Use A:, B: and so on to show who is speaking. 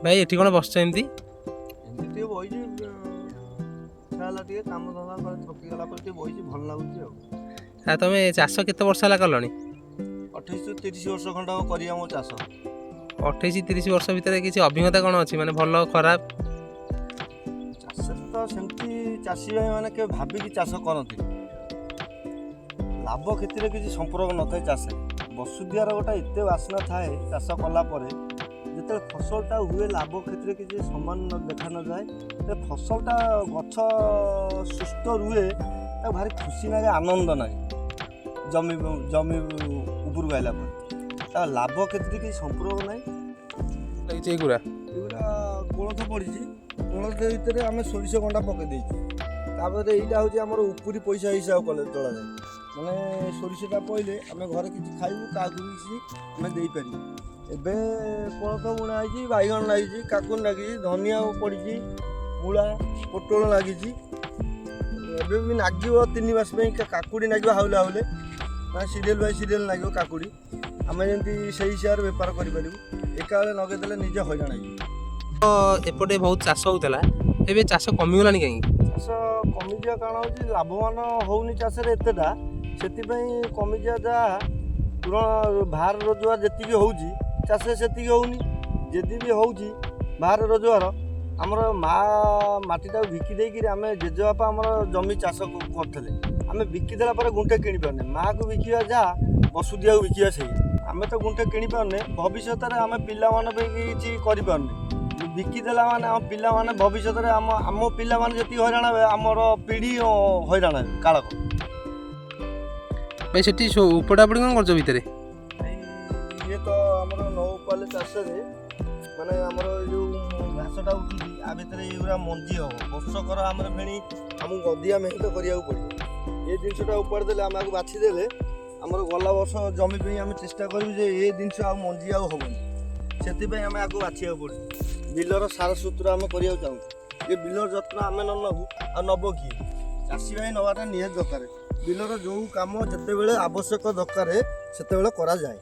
A: ଭାଇ, ଏଠି କ'ଣ ବସିଛ ଏମିତି?
B: ଏମିତି ଟିକେ ବଇଛି। ଇଚ୍ଛା ହେଲା ଟିକେ କାମ ଧନ୍ଦା କରି ଥକିଗଲା ପରେ ଟିକେ ବଇଛି, ଭଲ ଲାଗୁଛି ଆଉ।
A: ଆଉ ତମେ ଚାଷ କେତେ ବର୍ଷ ହେଲା କଲଣି?
B: 28ରୁ 30 ବର୍ଷ ଖଣ୍ଡ ହବ କରିବା ମୋ ଚାଷ।
A: 28-30 ବର୍ଷ ଭିତରେ କିଛି ଅଭିଜ୍ଞତା କ'ଣ ଅଛି, ମାନେ ଭଲ ଖରାପ?
B: ଚାଷରେ ତ ସେମିତି ଚାଷୀ ଭାଇମାନେ କେବେ ଭାବିକି ଚାଷ କରନ୍ତିନି। ଲାଭ କ୍ଷତିରେ କିଛି ସମ୍ପର୍କ ନଥାଏ ଚାଷରେ। ବସୁଧିଆର ଗୋଟେ ଏତେ ବାସ୍ନା ଥାଏ, ଚାଷ କଲା ପରେ ଯେତେବେଳେ ଫସଲଟା ହୁଏ, ଲାଭ କ୍ଷତିରେ କିଛି ସମାନ ଦେଖା ନଯାଏ। ସେ ଫସଲଟା ଗଛ ସୁସ୍ଥ ରୁହେ, ତାକୁ ଭାରି ଖୁସି ଲାଗେ, ଆନନ୍ଦ ଲାଗେ ଜମି ଜମି ଉପରକୁ ଆଇଲା ପରେ। ତା ଲାଭ କ୍ଷତିରେ କିଛି ସମ୍ପର୍କ ନାହିଁ।
A: ଲାଗିଛି ଏଗୁଡ଼ା?
B: ଏଗୁଡ଼ା କୋଳଥ ପଡ଼ିଛି। କୋଳଥ ଭିତରେ ଆମେ ସୋରିଷ ଗଣ୍ଡା ପକାଇ ଦେଇଛୁ। ତାପରେ ଏଇଟା ହେଉଛି ଆମର ଉପରି ପଇସା ହିସାବ କଲେ ଚଳାଯାଏ। ମାନେ ସୋରିଷଟା ପଡ଼ିଲେ ଆମେ ଘରେ କିଛି ଖାଇବୁ, କାହାକୁ ବି କିଛି ଆମେ ଦେଇପାରିବୁ। ଏବେ କୋଳଥ ବୁଣା ହେଇଛି, ବାଇଗଣ ଲାଗିଛି, କାକୁଡ଼ି ଲାଗିଛି, ଧନିଆ ପଡ଼ିଛି, ମୂଳା, ପୋଟଳ ଲାଗିଛି। ଏବେ ବି ନାଗିବ 3 ମାସ ପାଇଁ କାକୁଡ଼ି ନାଗିବ ହାଉଲେ ହାଉଲେ, ମାନେ ସିରିଏଲ୍ ବାଇ ସିରିଏଲ୍ ନାଗିବ କାକୁଡ଼ି। ଆମେ ଯେମିତି ସେଇ ହିସାବରେ ବେପାର କରିପାରିବୁ। ଏକାବେଳେ ଲଗେଇଦେଲେ ନିଜେ ହଇରାଣ ହେଇଯିବ।
A: ତ ଏପଟେ ବହୁତ ଚାଷ ହେଉଥିଲା, ଏବେ ଚାଷ କମିଗଲାଣି କାହିଁକି?
B: ଚାଷ କମିଯିବା କାରଣ ହେଉଛି ଲାଭବାନ ହେଉନି ଚାଷରେ ଏତେଟା, ସେଥିପାଇଁ କମିଯିବା। ଯାହା ତୁରଣ ବାହାର ରୋଜଗାର ଯେତିକି ହେଉଛି, ଚାଷରେ ସେତିକି ହେଉନି। ଯଦି ବି ହେଉଛି ବାହାର ରୋଜଗାର, ଆମର ମା ମାଟିଟାକୁ ବିକି ଦେଇକିରି, ଆମେ ଜେଜେବାପା ଆମର ଜମି ଚାଷ କରୁଥିଲେ, ଆମେ ବିକିଦେଲା ପରେ ଗୁଣ୍ଠେ କିଣିପାରୁନେ। ମାଆକୁ ବିକିବା ଯାହା, ବସୁଧିଆକୁ ବିକିବା ସେଇ। ଆମେ ତ ଗୁଣ୍ଠେ କିଣିପାରୁନେ, ଭବିଷ୍ୟତରେ ଆମେ ପିଲାମାନଙ୍କ ପାଇଁ କିଛି କରିପାରୁନେ। ବିକିଦେଲା ମାନେ ଆମ ପିଲାମାନେ ଭବିଷ୍ୟତରେ ଆମ ଆମ ପିଲାମାନେ ଯେତିକି ହଇରାଣ ହେବେ, ଆମର ପିଢ଼ି ହଇରାଣ ହେବେ କାଳକ।
A: ଭାଇ, ସେଠି ଉପଡ଼ା ଉପଡ଼ି କ'ଣ କରୁଛ ଭିତରେ?
B: ଏଇ ଇଏ ତ ଆମର ନ ଉପାଡ଼ିଲେ ଚାଷରେ, ମାନେ ଆମର ଏ ଯେଉଁ ଘାସଟା ଉଠୁଛି, ଆ ଭିତରେ ଏଇଗୁଡ଼ା ମଞ୍ଜି ହେବ। ବର୍ଷକର ଆମର ଫେଣି ଆମକୁ ଅଧିକା ମେହନତ କରିବାକୁ ପଡ଼ିବ। ଏ ଜିନିଷଟା ଉପାଡ଼ି ଦେଲେ, ଆମେ ଆକୁ ବାଛିଦେଲେ, ଆମର ଗଲା ବର୍ଷ ଜମି ପାଇଁ ଆମେ ଚେଷ୍ଟା କରିବୁ ଯେ ଏ ଜିନିଷ ଆଉ ମଞ୍ଜି ଆଉ ହେବନି। ସେଥିପାଇଁ ଆମେ ଆକୁ ବାଛିବାକୁ ପଡ଼ୁଛି। ବିଲର ସାର ସୂତ୍ର ଆମେ କରିବାକୁ ଚାହୁଁଛୁ। ଏ ବିଲର ଯତ୍ନ ଆମେ ନ ନେବୁ, ଆଉ ନେବ କିଏ? ଚାଷୀ ଭାଇ ନେବାଟା ନିହାତି ଦରକାର। ବିଲର ଯେଉଁ କାମ ଯେତେବେଳେ ଆବଶ୍ୟକ ଦରକାର, ସେତେବେଳେ କରାଯାଏ।